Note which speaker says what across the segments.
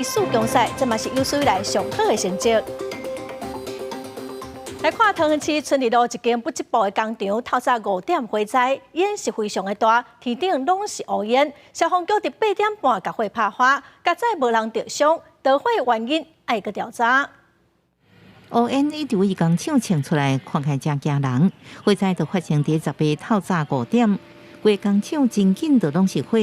Speaker 1: 四強賽，這嘛是有史以來上好的成績。來看桃園市春日路一間不織布的工廠，透早5點火災，煙是非常的大，天頂攏是烏煙。消防局佇8點半共火拍花，佳哉無人著傷，著火原因愛閣調查。
Speaker 2: 烏煙一直佇工廠衝出來，看起來誠驚人。火災就發生佇10日透早五點，規工廠真緊就攏是火。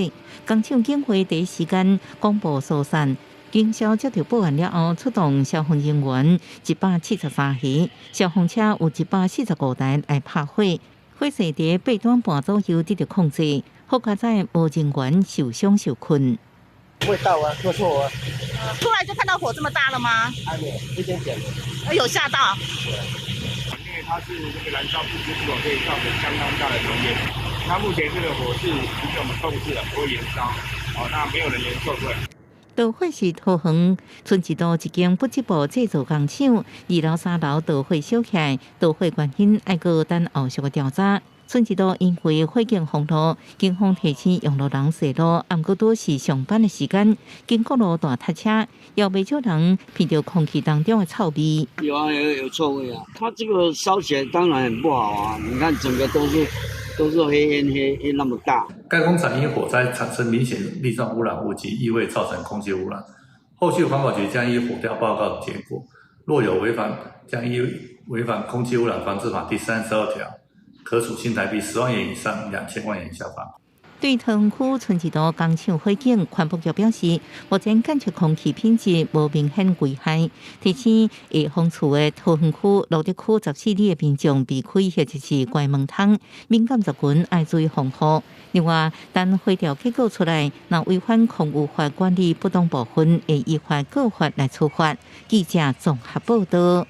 Speaker 2: 工廠警衛第一時間廣播疏散。警消接到報案了後，出動消防人員173個，消防車有145台來拍火。火勢佇8點半左右得到控制，好佳哉無人員受傷受困。
Speaker 3: 味道啊，臭臭啊！
Speaker 4: 出來就看到火這麼大了嗎？
Speaker 3: 還沒有，一點點。
Speaker 4: 有嚇到。
Speaker 5: 因為它是這個燃燒不足，可以造成相當大的濃煙。那目前這個火勢已經我們控制了，不會延燒。哦，那沒有人員受困。
Speaker 2: 導火是桃園春日路一間不織布製造工廠，二樓三樓著火燒起來，著火原因愛閣等後續的調查。春日路因為火警封路，警方提醒用路人踅路，毋過拄是上班的時間，經過路段塞車，也袂少人聞著空氣當中的臭味。
Speaker 6: 有啊，有臭味啊！它這個燒起來當然很不好啊！你看整個都是黑煙黑黑那麼大。
Speaker 7: 該工廠因火災產生明顯粒狀污染物及異味，造成空氣污染。後續環保局將依火調報告結果，若有違反，將依違反空氣污染防治法第32條，可處新台幣10萬元以上2000萬元以下罰。
Speaker 2: 對桃園區春日路工廠火警，環保局表示，目前檢測空氣品質無明顯危害，提醒下風處的桃園區、蘆竹區14里的民眾避開或者是關門窗，敏感族群愛注意防護。另外，等火調結果出來，若違反空污法管理不當部分，會依法告發來處罰。記者綜合報道。